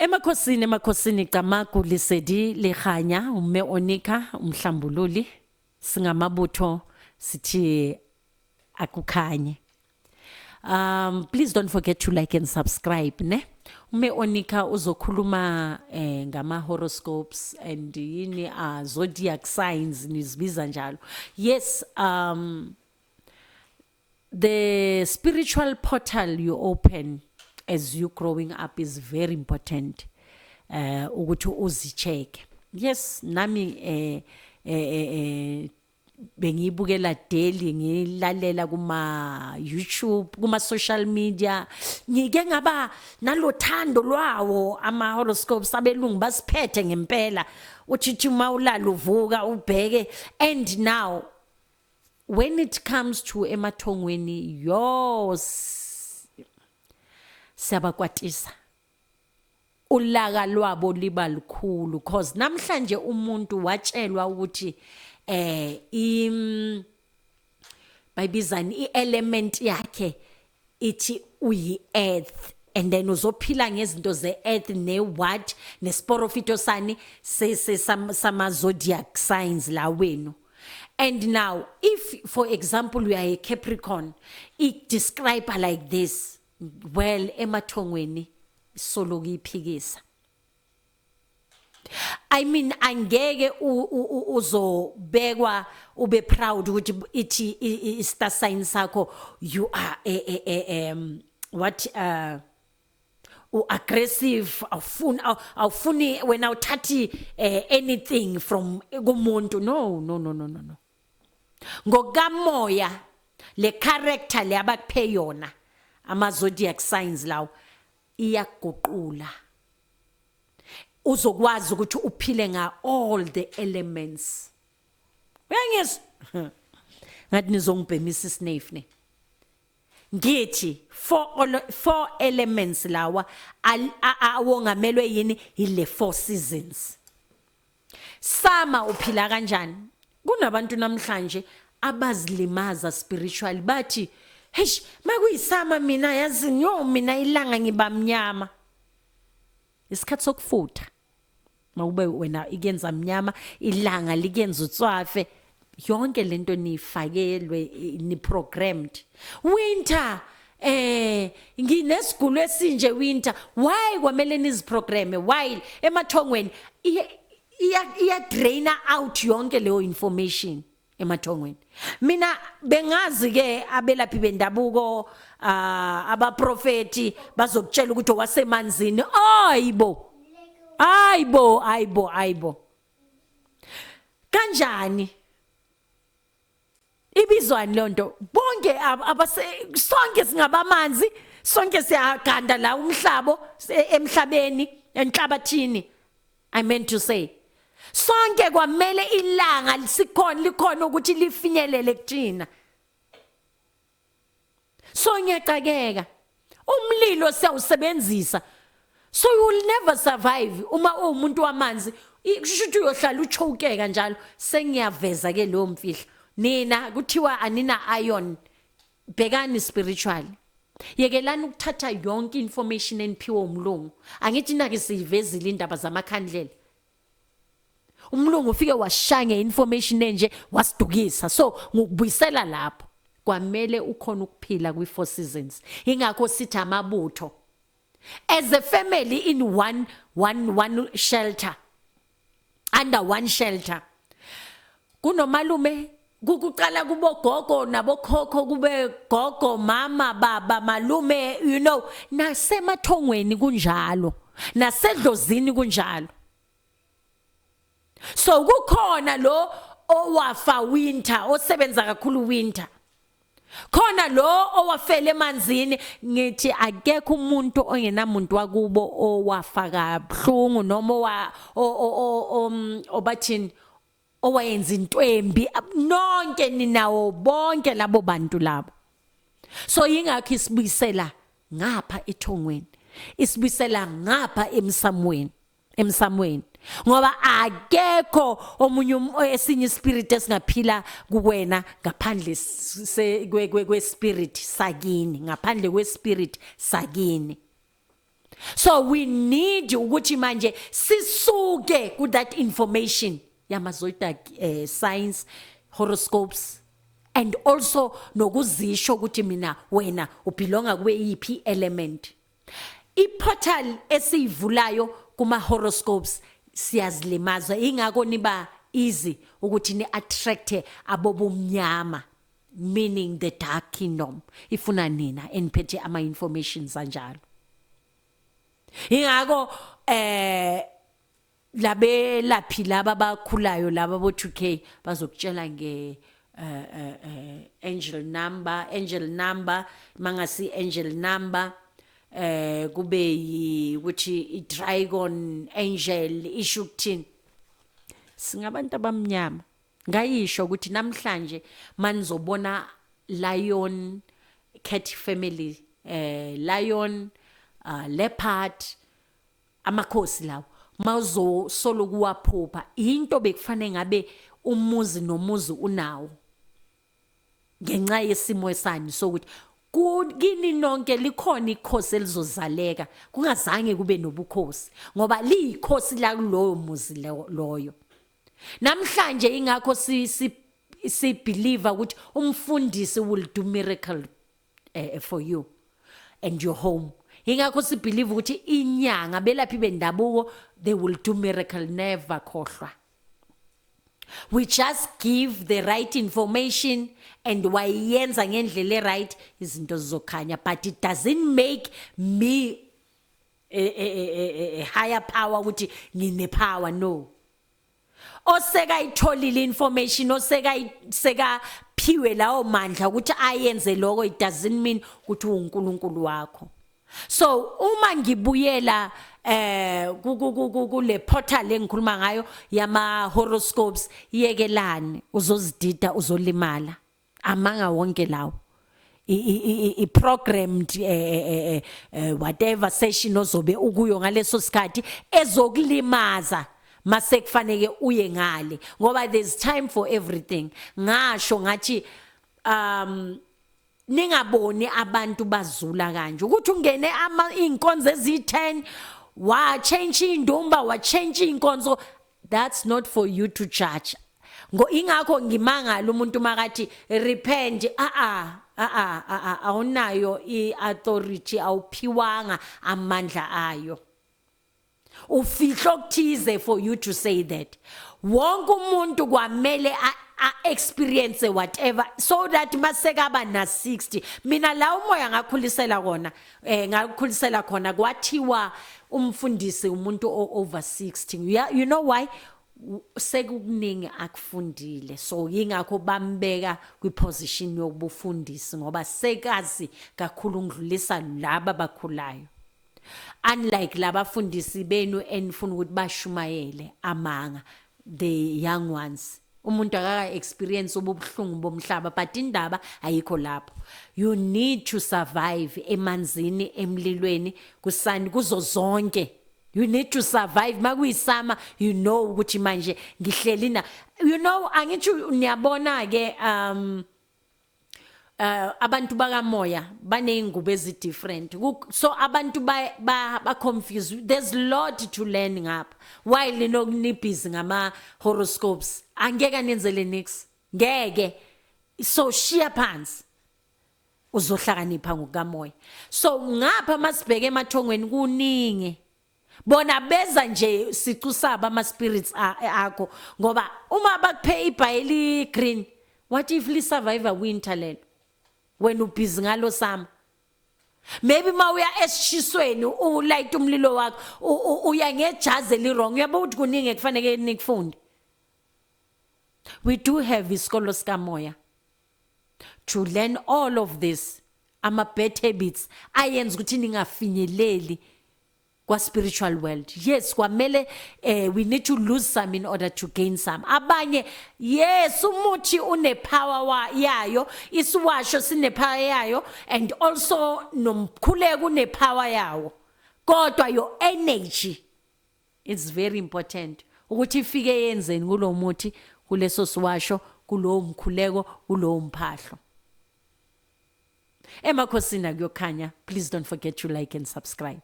Emakhosini, emakhosini, Camagu, Lesedi Lehanya, umme Onika umhlambululi, singamabutho, sithi akukhanye. Please don't forget to like and subscribe, ne. Umme Onika uzokhuluma ngama horoscopes and yini, zodiac signs nizibiza njalo. Yes, the spiritual portal you open as you growing up is very important ukuthi uzicheck. Yes, nami bengiyibukela daily, ngilalela kuma YouTube, kuma social media. Ngike ngaba nalothando lwawo ama horoscopes abelungu, basiphethe ngempela. Uthi mawulala uvuka ubheke. And now when it comes to emathongweni, yo, siyabakwatisa, ulaka lwabo liba lukhulu, cause namhlanje umuntu watshelwa ukuthi im bayibizani i-element yakhe, ithi uyi earth, and then uzophila ngezinto ze-earth, ne-what, nesiporofito sani sama zodiac signs la wenu. And now if, for example, we are a Capricorn, it describe like this. Well, emathongweni solo kuyiphikisa. I mean, angeke uzobekwa ube proud ukuthi ithi i star sign sakho you are a what, u-aggressive, awufuni wena uthathi anything from kumuntu. No, no, no, no, no, no. Ngokamoya, le character le abakuphe yona ama zodiac signs lawo iyaguqula, uzokwazi ukuthi uphile nga all the elements. Uyangizwa? Ngathi nizongibhemisa isnuff ne. Ngithi four elements lawa awongamelwe yini? Ile four seasons. Summer uphila kanjani? Kunabantu namhlanje abazilimaza spiritually, bathi, "Hey, makuyisummer mina yazi nyo mina ilanga ngiba mnyama." Isikhathi sokufutha mawube wena ikuyenza mnyama, ilanga likenza utswafe. Yonke lento nifakelwe, ni programmed. Winter, nginesigulo esinje winter. Why kwamele niziprogramme while emathongweni iya drain out yonke leyo information emathongweni? Mina bengazi ke abelaphi bendabuko, abaprofeti bazokutshela ukuthi owasemanzini. Ayibo, ayibo, ayibo, ayibo, kanjani? Ibizwani lonto? Bonke abase sonke singabamanzi, sonke siyaganda la umhlabo, emhlabeni, enhlabathini, I meant to say. Sonke kwamele ilanga sikhona, likhona ukuthi lifinyelele kuthina. So ngiyacakeka, umlilo siyawusebenzisa, so you will never survive uma uwumuntu wamanzi. Kusho ukuthi uyohlala uchokeka njalo. Sengiyaveza ke leyo mfihlo. Nina kuthiwa anina iron. Bhekani spiritually, yekelani ukuthatha yonke information eniphiwe umlungu. Angithi nake siyivezile indaba zamakhandlela, umlungu ufike washaya ngeinformation enje, wasidukisa. So ngokubuyisela lapho, kwamele ukhona ukuphila kwi four seasons. Ingakho sithi amabutho as a family in one shelter, under one shelter, kunomalume, kukuqala kubo gogo nabokhokho, kube gogo, mama, baba, malume. Nasemathongweni kunjalo, nasedlozini kunjalo. So kukhona lo owafa winter, osebenza kakhulu winter, khona lo owafela emanzini. Ngithi akekho umuntu ongenamuntu wakubo owafa kabuhlungu noma owa obathini, owayenza into embi. Nonke ninawo bonke labo bantu labo. So yingakho isibuyisela ngapha ethongweni, isibuyisela ngapha emsamweni, emsamweni, ngoba akekho omunye esinye ispirit esingaphila kuwena ngaphandle kwe spirit sakini, ngaphandle kwe spirit sakini. So we need ukuthi manje sisuke ku that information yama zodiac signs, horoscopes, and also nokuzisho ukuthi mina, wena ubelonga kweyiphi element. Iportal esiyivulayo kuma horoscopes, siyazilimaza. Ingakho niba easy ukuthi ni attract abobumnyama, meaning the dark kingdom ifuna nina eniphethe ama informations anjalo. Ingakho labelaphi laba bakhulayo, laba bo 2K, bazokutshela nge angel number, angel number mangasi angel number, kube ukuthi i dragon angel isho ukuthini. Singabantu abamnyama, ngayisho ukuthi namhlanje manizobona lion, cat family, lion, leopard, amakhosi lawo, mawuzo solo kuwaphupha into bekufanele ngabe umuzi nomuzi unawo, ngenxa yesimo esani sokuthi kini nonke likhona ikhosi elizozaleka kungazange kube nobukhosi, ngoba liyikhosi la kuloyo muzi loyo. Namhlanje ingakho si believe ukuthi umfundisi will do miracle for you and your home. Ingakho si believe ukuthi inyanga, belaphi bendabuko, they will do miracle. Never khohlwa, we just give the right information and wayenza ngendlela right, izinto zizokhanya, but it doesn't make me a higher power ukuthi ngine power. No, osekayitholile information, oseka phiwe lawo mandla ukuthi ayenze lokho, it doesn't mean ukuthi uNkulunkulu wakho. So uma ngibuyela kule portal engikhuluma ngayo yama horoscopes, yekelani, uzozidida, uzolimala. Amanga wonke lawo, i programmed whatever session ozobe ukuyo ngaleso sikhathi ezokulimaza mase kufanele uye ngale, ngoba there's time for everything. Ngasho ngathi ningaboni abantu bazula kanje ukuthi ungene ama inkonzo ezi10, wa change indumba, wa change inkonzo. That's not for you to judge. Ngo ingakho ngimangala umuntu makathi repent. A a a a a awunayo iauthority, awuphiwanga amandla ayo, ufihlo okuthize for you to say that. Wonke umuntu kwamele a experience whatever so that masekaba na 60. Mina la umoya ngakhulisela kona, ngakhulisela khona, kwathiwa umfundisi umuntu over 60. Yeah, you know why? Sekukuningi akufundile, so ingakho bambeka kwiposition yobufundisi, ngoba sekazi kakhulu ngidlulisa laba bakhulayo, unlike labafundisi benu enifuna ukuthi bashumayele amanga. The young ones, umuntu akaka experience ubuhlungu bomhlaba, but indaba ayikho lapho. You need to survive emanzini, emlilweni, kusani, kuzo zonke. You need to survive makuyisama. You know ukuthi manje ngihleli na, you know, angithi niyabona ke, abantu bakamoya baneyingubo ezi different, so abantu ba confused. There's lot to learn ngapha while ni busy ngama horoscopes. Angeke nenzele nix, ngeke. So shiya phansi, uzohlakanipha ngokukamoya. So ngapha masibheke emathongweni, kuningi bona beza nje sicu sabo, ama spirits akho, ngoba uma bakuphe ibhayili green, what if li survive winter lelo, wena ubhizi ngalo summer? Maybe mawuya esishisweni ulight umlilo wakho, uya ngejazi eli wrong. Uyabo ukuthi kuningi ekufanele nikufunde. We do have isikolo sikamoya to learn all of this. Ama bad habits ayenza ukuthi ningafinyeleli kwa spiritual world. Yes, kwamele we need to lose some in order to gain some. Abanye, yes, umuthi une power wa yayo, isiwasho sine power yayo, and also nomkhuleko une power yawo, kodwa your energy, it's very important ukuthi ifike yenzeni kulomuthi, kuleso siwasho, kulowo mkhuleko, kulowo mphahlo. Emakhosini akuyokhanya. Please don't forget to like and subscribe.